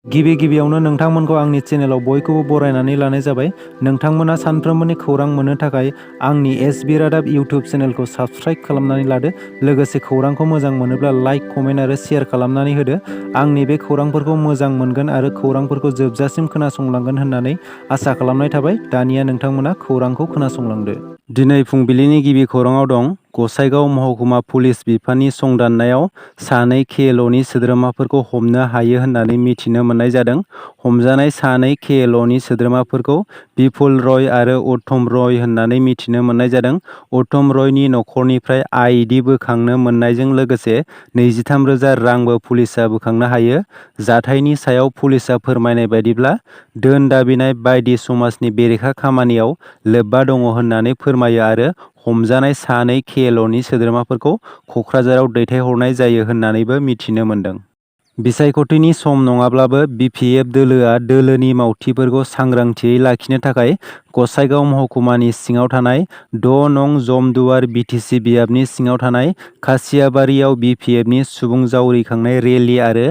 गिबियावनो नोंथांमोनखौ आंनि चेनेलाव बयखौबो बरायनानै लानाय जाबाय। नोंथांमोना सानफ्रोमबोनि खौरां मोननो थाखाय आंनि एसबि रादाब इउटिउब चेनेलखौ साबस्क्राइब खालामनानै लादो। लोगोसे खौरांखौ मोजां मोनोब्ला लाइक, कमेन्ट आरो शेयार खालामनानै होदो। आंनि बे खौरांफोरखौ मोजां मोनगोन आरो खौरांफोरखौ जोबजासिम खोनासंलांगोन होननानै आसा खालामनाय थाबाय। दानिया नोंथांमोना खौरांखौ खोनासंलांदो। दिनै फुंबिलिनि गिबि खौराङाव दं। गसाइगाव महकुमा पुलिस बिफाननि संदाननायाव सानै केएलअनि सोद्रोमाफोरखौ हमनो हायो होननानै मिथिनो मोननाय जादों। हमजानाय सानै केएलअनि सोद्रोमाफोरखौ बिपुल रय आरो उत्तम रय होननानै मिथिनो मोननाय जादों। उत्तम रयनि न'खरनिफ्राय आइडि बोखांनो मोननायजों लोगोसे 23,000 रांबो पुलिसआ बोखांनो हायो। जाथायनि सायाव पुलिसआ फोरमायनाय बायदिब्ला दोन दाबिनाय बायदि समाजनि बेरेखा खामानियाव लोब्बा दङ होननानै फोरमायो आरो हमजानाय सानै केएलअनि सोद्रोमाफोरखौ क'क्राझाराव दैथायहरनाय जायो होननानैबो मिथिनो मोन्दों। बिसायख'थिनि सम नङाब्लाबो बिपिएफ दोलोआ दोलोनि मावथिफोरखौ सांग्रांथियै लाखिनो थाखाय गसाइगाव महकुमानि सिङाव थानाय 6 नं जमदुवार बिटिसि बियाबनि सिङाव थानाय खासियाबारियाव बिपिएफनि सुबुं जावरिखांनाय रेलि आरो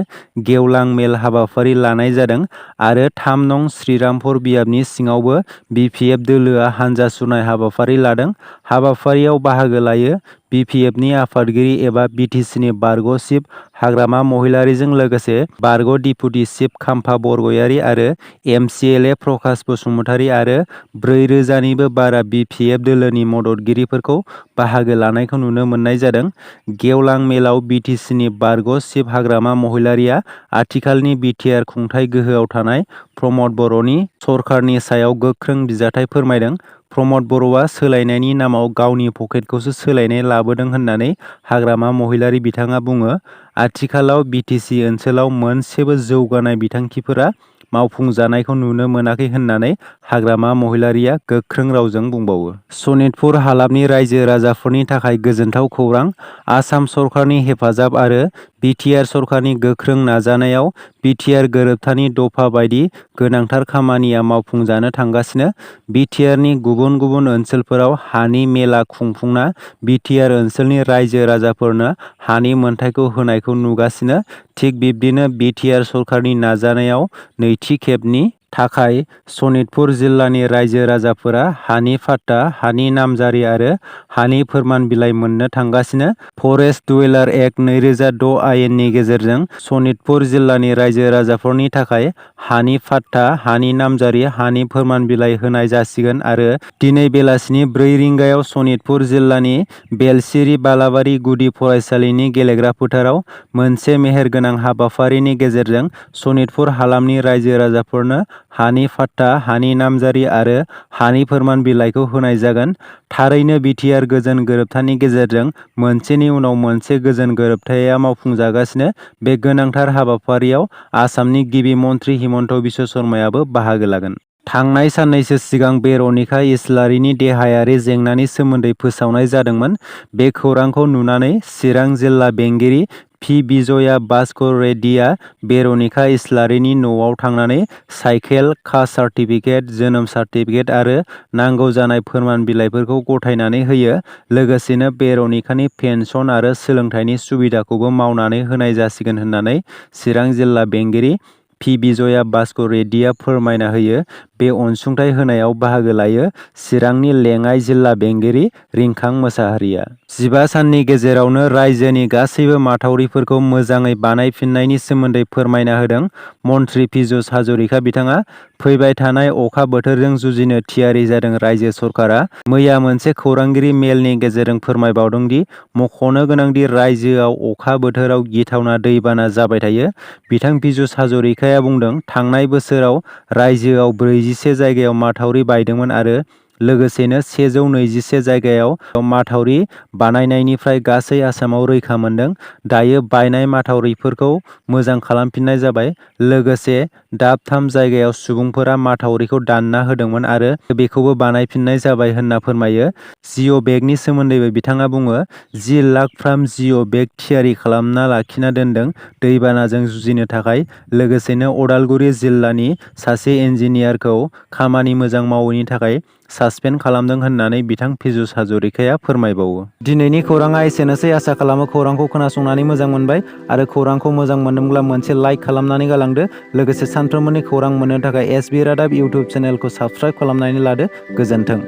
गेवलां मेल हाबाफारि लानाय जादों आरो 3 नं श्रीरामपुर बियाबनि सिङावबो बिपिएफ दोलोआ हान्जा सुरनाय हाबाफारि लादों। हाबाफारियाव बाहागो लायो बिपिएफनि आफादगिरि एबा बिटिसिनि बारग' चिफ हाग्रामा महिलारिजों लोगोसे बारग' डिपुटि चिफ खाम्फा बरगयारि आरो एमसिएलए प्रकाश बसुमतारी आरो 4,000निबो बारा बिपिएफ दोलोनि मददगिरिफोरखौ बाहागो लानायखौ नुनो मोननाय जादों। गेवलां मेलाव बिटिसिनि बारग' चिफ हाग्रामा महिलारिया आथिखालनि बिटिआर खुंथाय गोहोआव थानाय प्रमद बर'नि सरकारनि सायाव गोख्रों बिजाथि फोरमायदों। प्रमद बर'आ सोलायनायनि नामाव गावनि पकेटखौसो सोलायनाय लाबोदों होननानै हाग्रामा महिलारि बिथाङा बुङो। आथिखालाव बिटिसि ओनसोलाव मोनसेबो जौगानाय बिथांखिफोरा मावफुंजानायखौ नुनो मोनाखै होननानै हाग्रामा महिलारिया गोख्रों रावजों बुंबावो। सनितपुर हालामनि रायजो राजाफोरनि थाखाय गोजोनथाव खौरां। आसाम सरकारनि हेफाजाब आरो बिटिआर सरकारनि गोख्रों नाजानायाव बिटिआर गोरोबथानि दफा बायदि गोनांथार खामानिया मावफुंजानो थांगासिनो। बिटिआरनि गुबुन गुबुन ओनसोलफोराव हानि मेला खुंफुंना बिटिआर ओनसोलनि रायजो राजाफोरनो हानि मोनथायखौ होनायखौ नुगासिनो। थिग बिब्दिनो बिटिआर सरकारनि नाजानायाव नैथि खेबनि थाखाय सनितपुर जिल्लानि रायजो राजाफोरा हानि फाट्टा, हानि नामजारि आरो हानि फोरमान बिलाइ मोननो थांगासिनो। फरेस्ट डुवेलार एक्ट 2006 आयेननि गेजेरजों सनितपुर जिल्लानि रायजो राजाफोरनि थाखाय हानि फाट्टा, हानि नामजारि, हानि फोरमान बिलाइ होनाय जासिगोन आरो दिनै बेलासिनि 4 रिंगायाव सनितपुर जिल्लानि बेलसिरि बालाबारि गुदि फरायसालिनि गेलेग्रा फोथाराव मोनसे मेहेरगोनां हाबाफारिनि गेजेरजों सनितपुर हालामनि रायजो राजाफोरनो हानि फाट्टा, हानि नामजारि आरो हानि फोरमान बिलाइखौ होनाय जागोन। थारैनो बिटिआर गोजोन गोरोबथानि गेजेरजों मोनसेनि उनाव मोनसे गोजोन गोरोबथाया मावफुंजागासिनो। बे गोनांथार हाबाफारियाव आसामनि गिबि मन्थ्रि हिमन्त बिश्व शर्मायाबो बाहागो लागोन। थांनाय साननैसो सिगां बेर'निका इस्लारिनि देहायारि जेंनानि सोमोन्दै फोसावनाय जादोंमोन। बे खौरांखौ नुनानै चिरां जिल्ला बेंगिरि पि बिजया भास्कर रेड्डीआ बेर'निका इस्लारिनि न'आव थांनानै साइकेल, कास्ट सार्टिफिकेट, जोनोम सार्टिफिकेट आरो नांगौ जानाय फोरमान बिलाइफोरखौ गथायनानै होयो। लोगोसेनो बेर'निकानि पेन्सन आरो सोलोंथाइनि सुबिदाखौबो मावनानै होनाय जासिगोन होननानै चिरां जिल्ला बेंगिरि पि बिजया भास्कर रेड्डीआ फोरमायना होयो। बे अनसुंथाइ होनायाव बाहागो लायो चिरांनि लेङाइ जिल्ला बेंगिरि रिंखां मोसाहारिया। 15 साननि गेजेरावनो रायजोनि गासैबो माथावरिफोरखौ मोजाङै बानायफिननायनि सोमोन्दै फोरमायना होदों मन्थ्रि पीयूष हाजरिका बिथाङा। फैबाय थानाय अखा बोथोरजों जुजिनो थियारि जादों रायजो सरकारा। मैया मोनसे खौरांगिरि मेलनि गेजेरजों फोरमायबावदों दि मख'नो गोनांदि रायजोआव अखा बोथोराव गिथावना दैबाना जाबाय थायो। बिथां पीयूष हाजरिकाया बुंदों, थांनाय बोसोराव रायजोआव 41 जायगायाव माथावरि बायदोंमोन आरो लोगोसेनो 121 जायगायाव माथावरि बानायनायनिफ्राय गासै आसामाव रैखा मोनदों। दायो बायनाय माथावरिफोरखौ मोजां खालामफिननाय जाबाय। लोगोसे दाब 3 जायगायाव सुबुंफोरा माथावरिखौ दानना होदोंमोन आरो बेखौबो बानायफिननाय जाबाय होनना फोरमायो। जिअ' बेगनि सोमोन्दैबो बिथाङा बुङो, 10 लाख फ्राम जिअ' बेग थियारि खालामना लाखिना दोनदों दैबानाजों जुजिनो थाखाय। लोगोसेनो अदालगुरि जिल्लानि सासे इन्जिनियारखौ खामानि मोजां मावैनि थाखाय सासपेन्ड खालामदों होननानै बिथां पीयूष हाजरिकाया फोरमायबावो। दिनैनि खौराङा एसेनोसै। आसा खालामो खौरांखौ खोनासंनानै मोजां मोनबाय आरो खौरांखौ मोजां मोनदोंब्ला मोनसे लाइक खालामनानै गालांदो। लोगोसे सानफ्रोमबोनि खौरां मोननो थाखाय एसबि रादाब इउटुब चेनेलखौ साबस्क्राइब खालामनानै लादो। गोजोन्थों।